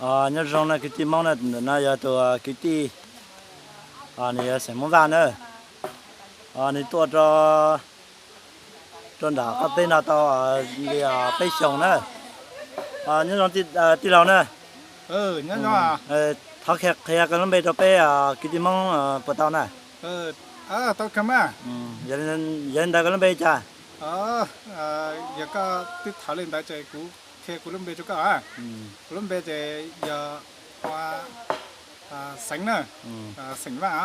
Nyob zoo na kwv tij Hmoob na, ntawm no yog tus kwv tij, nws yog xeem Hmoob Vaj na, nws tuaj rau nram qab teb no tau li peb xyoos na. Nyob zoo tij laug na, thov qhia koj lub npe rau peb kwv tij Hmoob puas tau na? Yog li ntawd koj lub npe cas? Yog koj twb thov li ntawd ces kuv qhia kuv lub npe rau koj. Kuv lub npe ces yog Hua Xeev na, xeem Vaj.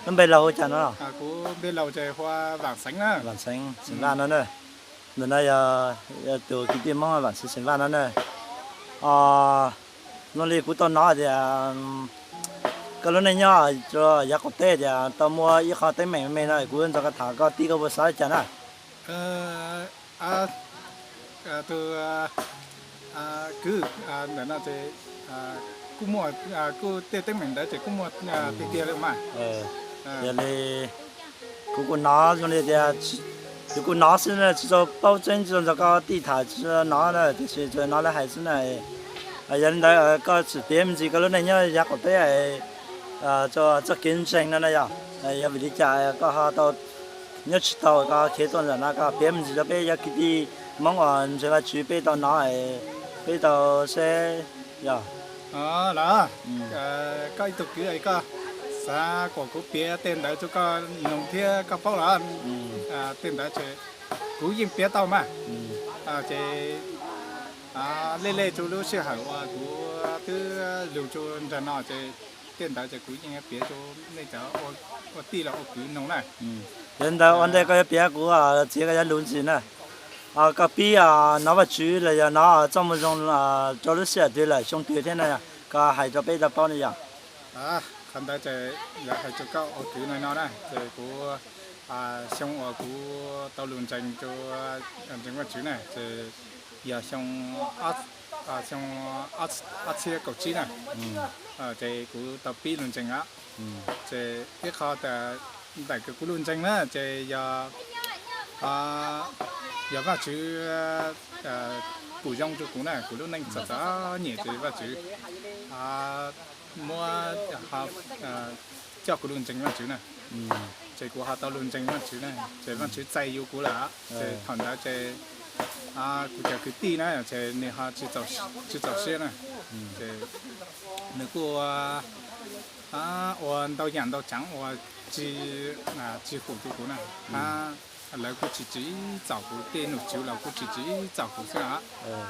Lub npe laug hu cas no? Kuv npe laug ces Hua Vam Xeev na. Vam Xeev, xeem Vaj no na. Ntawm no yog tus kwv tij Hmoob Vam Xeev, xeem Vaj no na. Zoo li kuv tau hnov tias koj lub neej nyob rau yav qaum teb tias tau muaj ib qho teeb meem me no, kuv nrog koj tham koj tij koj puas xav li cas na? Tus kwv, ntawm no ces kuj muaj, kuj tej teeb meem ntawd ces kuj muaj tiag tiag li mas. Yog li kuv kuj hnov zoo li tias, kuv kuj hnov xwb na, tsis tau paub tseeb, tsis tau nrog koj tij tham, tsis tau hnov na, tiam sis tsuas hnov lawv hais xwb na. Yog li ntawd koj sim piav me ntsis koj lub neej nyob yav qaum teb rau txoj kev ntseeg no na yog, yog vim li cas koj ho tau nyob tsis tau koj khiav tuaj nram no, koj piav me ntsis rau peb cov kwv tij Hmoob uas ntseeg Vajtswv peb tau hnov, peb tau seb yog. Los, koj ib tug kwv koj xav kom kuv piav tej ntawd rau koj mloog thiab koj paub los? Tej ntawd ces kuv yeej piav tau mas. Ces lej lej rau lub sij hawm uas kuv twb lug rau nram no ces tej ntawd ces kuv yeej piav rau nej cov ua tij los ua kwv mloog na. Yog li ntawd ua ntej koj yuav piav kuv txiav koj yuav lug ntsis na. Koj pib hnov Vajtswv los yog hnov txoj moo zoo rau lub sij hawm twg lawm, xyoo twg thiab na, koj hais rau peb tau paub na yog. Qhov ntawd ces yuav hais rau koj ua kwv no no na, ces kuv, xyoo uas kuv tau lug ntseeg rau, ntseeg Vajtswv na ces yog xyoo, xyoo ob txhiab kaum tsib na, ces kuv tau pib lug ntseeg os. Ces ib qho tas ntawm kuv lug ntseeg na ces yog, yog Vajtswv pum zoo rau kuv na, kuv lub neej txom txom nyem ces Vajtswv muab, coj kuv lug ntseeg Vajtswv na. Ces kuv ho tau lug ntseeg Vajtswv na, ces Vajtswv txais yuav kuv lawm, ces thaum ntawd ces kuv cov kwv tij na ces nws ho tsis txaus siab na, ces nws kuj ua ntau yam ntau tsav uas tsis, tsis hum rau kuv na. Lawv kuj tsis tsim txom kuv, tej nom tswv los kuj tsis tsim txom kuv xwb,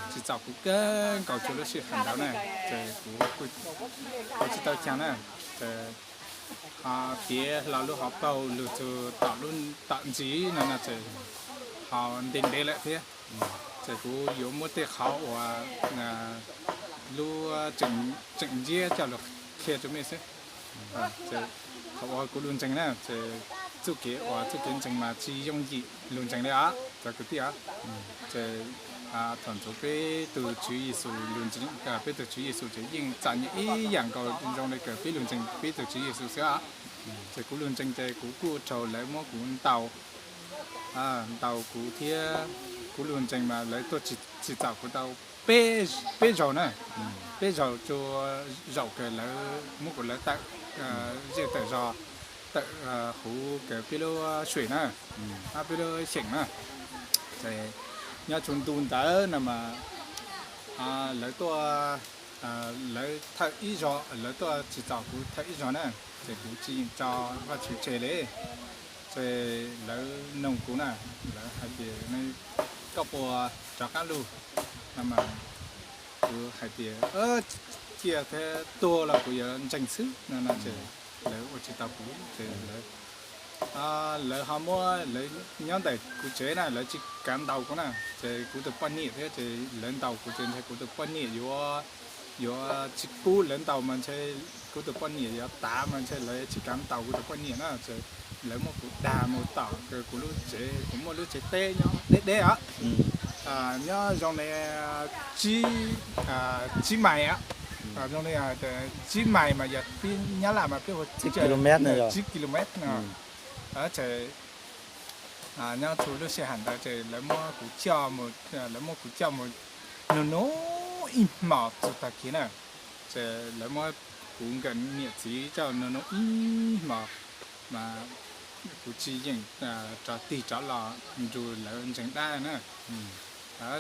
tsim txom kuv kawg nkaus rau lub sij hawm ntawd na, ces kuv ua tsis tau cas na, ces ho tiav hlo lub hauv paug lug txug tom ntxiv no no ces ho ntev ntev lawm thiab. Ces kuv yuav muab tej qhov uas lub tseem ntsiab coj lug qhia rau mej xwb. Qhov uas kuv lug ntseeg na ces txuj kev uas txuj kev ntseeg mas tsis yooj yim lug ntseeg li os cov kwv tij os. Ces thaum ntxuav peb tug Tswv Yexus, peb tug Tswv Yexus ces yeej txom nyem ib yam nkaus zoo li kws peb lug ntseeg peb tug Tswv Yexus xwb os. Ces kuv lug ntseeg ces kuv kuj raug lawv muab kuv ntaus, ntaus kuv thiab. Kuv lug ntseeg mas lawv tuaj tsim txom kuv tau peb zaug na, peb zaug rua zaum kws lawv muab kuv lawv tawm zej tawm zos, tawm huv kws peb lub suem na, peb lub xyeem na. Ces nyob rua ntu ntawd no mas lawv tuaj, lawv thawj ib zaug, lawv tuaj tsim txom kuv thawj ib zaug na, ces kuv tsis yeem tso Vajtswv tseg li. Ces lawv noog kuv na, lawv hais tias, koj puas rov qab lug no mas kuv hais tias, ciaj thiab tuag los kuv yuav ntseeg xwb no no ces lawv ua tsis tau kuv ces lawv, lawv ho muab, lawv nyob ntawm kuv tsev na, lawv tsis kav ntaus kuv na, ces kuv tus poj niam thiab ces lawv ntaus kuv ces ntshe kuv tus poj niam yuav, yuav tsis pub lawv ntaus mas ntshe kuv tus poj niam yuav tav mas ntshe lawv tsis kav ntaus kuv tus poj niam na, ces lawv muab kuv dag mus tom kuv lub tsev, kuv muaj lub tsev teb nyob deb deb os, nyob zoo li tsib mais, zoo li tsib mais mas yog peb Nyab Laj mas peb hu tsib kilomev no. Ces nyob txhua lub sij hawm ntawd ces lawv muab kuv coj mus, lawv muab kuv coj mus nug nug ib hmos txug tag kis na, ces lawv muab kuv nkawm niam txiv coj nug nug ib hmos mas kuv tsis yeem rov tig rov los nrug lawv ntseeg dab na.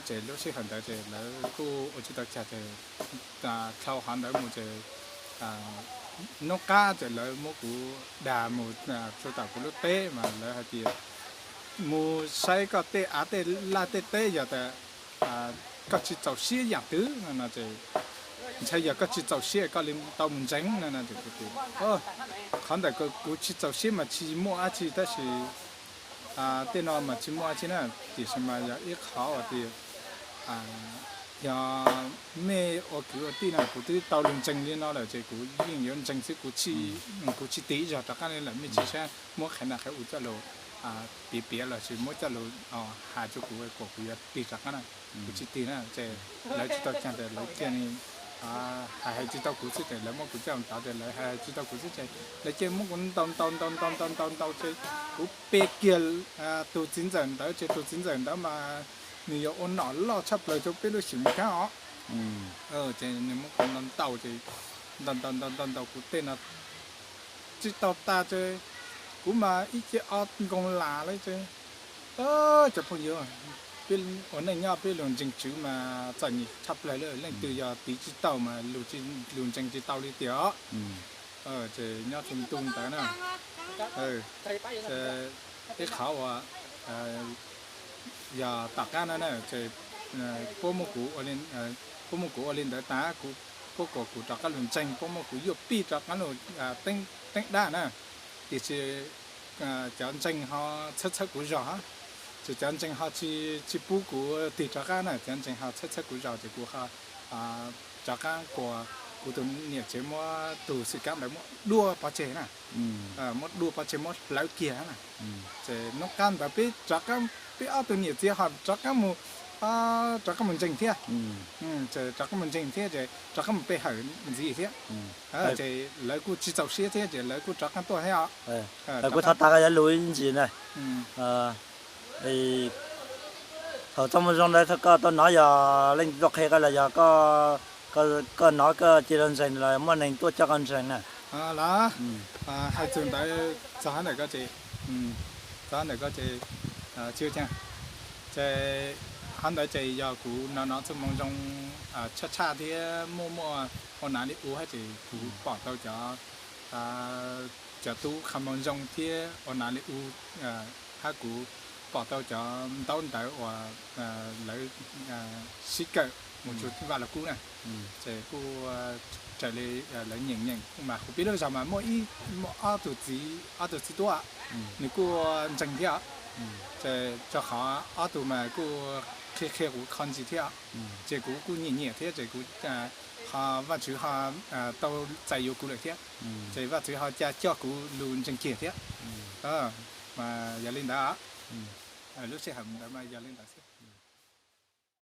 Ces lub sij hawm ntawd ces lawv kuj ua tsis tau cag ces dhau qhov ntawd mus ces hnub qab ces lawv muab kuv dag mus rau tom kuv lub teb mas lawv hais tias mus saib koj tej av tej laj tej teb yog tas koj tsis txaus siab yaam twg no ces ntshai yog koj tsis txaus siab koj li tau mus ntseeg no no ces kuv tias qhov ntawm kuv tsis txaus siab mas tsis muaj dab tsi tab sis tej no mas tsis muaj dab tsi na, tiam sis mas yog ib qhov uas tias yog mej ua kwv ua tij no kuv twb tau lug ntseeg li no lawm ces kuv yeej yuav ntseeg xwb, kuv tsis, kuv tsis tig ib zaug rov qab li lawm, mej tsis saib muab qhov no qhov u coj lug piav piav los sis muab coj lug has rua kuv kom kuv yuav tig rov qab na, kuv tsis tig na ces lawv tsis tau cag tes lawv cia li hais hais tsis tau kuv xwb ces lawv muab kuv coj tod ces lawv hais hais tsis tau kuv xwb ces lawv cia li muab kuv ntaus ntaus ntaus ntaus ntaus ntaus ntaus ces kuv pe kiag tus txiv ntxawm ntawd ces tus txiv ntxawm ntawd mas nws yog ua nom loj tshaj plaws rau peb lub xyum kab os. Ces nws muab kuv ntaus ntaus ces ntaus ntaus ntaus ntaus ntaus kuv tej no tsis tau tas ces kuv mas ib ce ob nkoos las lawm ces cov phooj ywg, peb ua neej nyob peb lug ntseeg tswv mas txom nyem tshaj plaws lawm, leej twg yog tiv tsis tau mas lug ntseeg tsis tau li tiag os. Ces nyob rua ntu ntawd na, ib qhov uas yog tom qab no na ces puab muab kuv ua li ntawd tas, puab kom kuv rov qab lug ntseeg, puab muab kuv yuaj pij rov qab lug teeb dab na, tiam sis cov ntseeg ho txhawb txhawb kuv zog, ces cov ntseeg ho tsis pub kuv tig rov qab na, cov ntseeg ho txhawb txhawb kuv zog ces kuv ho rov qab kuas kuv tus niam tsev muab tus xwm kab ntawd muab dua pov tseg na, muab dua pov tseg muab hlawv kiag na. Ces nub qab ntawd peb rov qab, peb ob tug niam txiv ho rov qab mus, rov qab mus ntseeg thiab. Ces rov qab mus ntseeg thiab ces rov qab mus pe hawm ntxiv thiab. Ces lawv kuj tsis txaus siab thiab ces lawv kuj rov qab tuaj thiab os. Kuv thov tas koj yuav lus ib ntsis na. Thaum txoj moo zoo ntawd koj tau hnov yog leej twg tuaj qhia koj los yog koj hnov koj cia li ntseeg los muaj neeg tuaj coj koj ntseeg na? Los hais txug ntawd txog ntawm ko ces, txog ntawm ko ces tsis ua cas. Ces qhov ntawd ces yog kuv hnov hnov txoj moo zoo tshaj tshaj thiab muaj muaj ua nav li ub hab ces kuv pom tau cov, cov tub qha moo zoo thiab ua nav li ub, hab kuv pom tau cov ntaub ntawv uas lawv sib kawm mus txug Vaj Lug Kub na. Ces kuj raws li lawv nyeem nyeem mas kuv peb lub zog mas muaj ib, muaj ob tug txiv, ob tug txiv tub, nws kuj ntseeg thiab. Ces rau qhov ob tug mas kuj qhia qhia kuv qhov ntsis thiab, ces kuv kuj nyiam nyiam thiab ces kuv ho Vajtswv ho tau txais yuav kuv lawm thiab. Ces Vajtswv ho ca coj kuv lug ntseeg kiag thiab. Mas yog li ntawd, lub sij hawm ntawd mas yog li ntawd xwb.